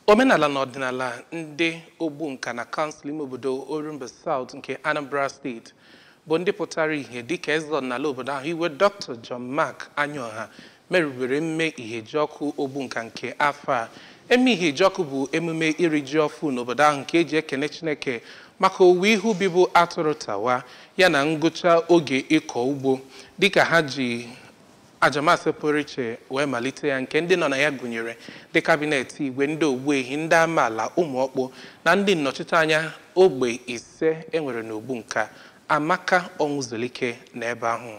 Omenala na ọdịnala ndị Ogbunka na kansụl ime obodo Orumba South nke Anambra Steeti bụ ndị pụtara ihe dịka eze ọdịnala obodo ahụ, Igwe Dr. John Mark Anyaọha, merubere mme Ihejiọkụ Ogbunka nke afọ a. Eme Ihejiọkụ bụ emume iri ji ọfụ n'obodo ahụ nke eji ekene Chineke maka owuwe ihe ubi bụ atụrụ tawa ya na ngwụcha oge ịkọ ugbo, dịka ha ji ajamasị pụrụ iche wee malite ya, nke ndị nọ na ya gụnyere ndị kabinet igwe, ndị ogbuehi, ndị amaala, ụmụ ọkpụ na ndị nnọchiteanya ogbe ise enwere n'Ogbunka. Amaka Ọnwụzulike n'ebe ahụ.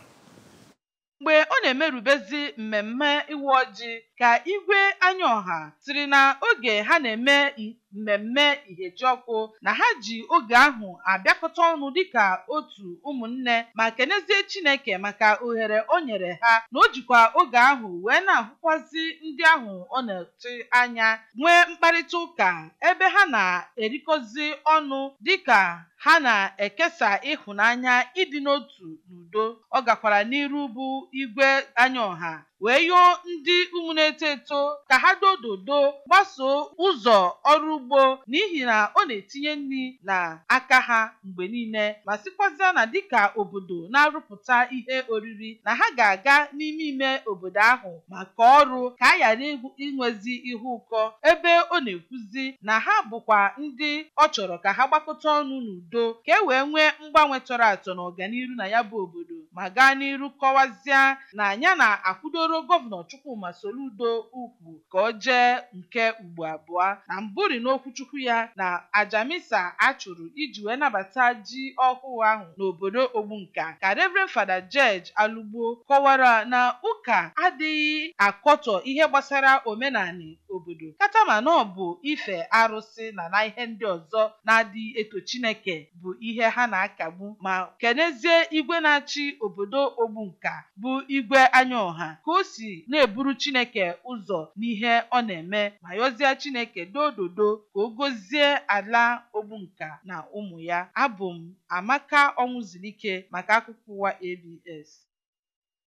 Mgbe ọ na-emerubezi mmemme iwa ọjị ka Igwe Anyaọha siri na oge ha na-eme mmemme Ihejiọkụ na ha ji oge ahụ abịakọta ọnụ dịka otu ụmụnne ma kenezie Chineke maka ohere o nyere ha, na o jikwa oge ahụ wee na-ahụkwazi ndị ahụ ọ na-atụ anya, nwee mkparịta ụka ebe ha na-erikọzi ọnụ dịka ha na-ekesa ịhụnanya, ịdị n'otu n'udo. Ọ gakwara n'iru bụ Igwe Anyaọha wee yọọ ndị ụmụ na-eto eto ka ha dododo gbasoo ụzọ ọrụ ugbo, n'ihi na ọ na-etinye nri na aka ha mgbe niile, ma sịkwazịa na dịka obodo na-arụpụta ihe oriri na ha ga-aga n'ime ime obodo ahụ maka ọrụ ka a ghara inwezi ihe ụkọ, ebe ọ na-ekwuzi na ha bụkwa ndị ọ chọrọ ka ha gbakọta ọnụ n'udo ka e wee nwee mgbanwe tọrọ atọ na ọganiru na ya bụ obodo, ma gaa n'iru kọwazịa na ya na-akwụdoro Gọvanọ Chukwuma Soludo ukwu ka ọ jee nke ugbo abụọ. Na mbụri n'okwuchukwu ya na ajamisa a chụrụ iji wee nabata ji ọhụụ ahụ n'obodo Ogbunka ka Reverend Fada George Alugbo kọwara na ụka adịghị akọtọ ihe gbasara omenani obodo, katama na ọ bụ ife arụsị na ihe ndị ọzọ na-adịghị eto Chineke bụ ihe ha na-akagbu, ma kenezie igwe na-achị obodo Ogbunka bụ Igwe Anyaọha ka o si na-eburu Chineke ụzọ n'ihe ọ na-eme, ma yọzie Chineke dododo ka o gozie ala Ogbunka na ụmụ ya. Abụ m Amaka Ọnwụzulike maka akụkọ ụwa ABS.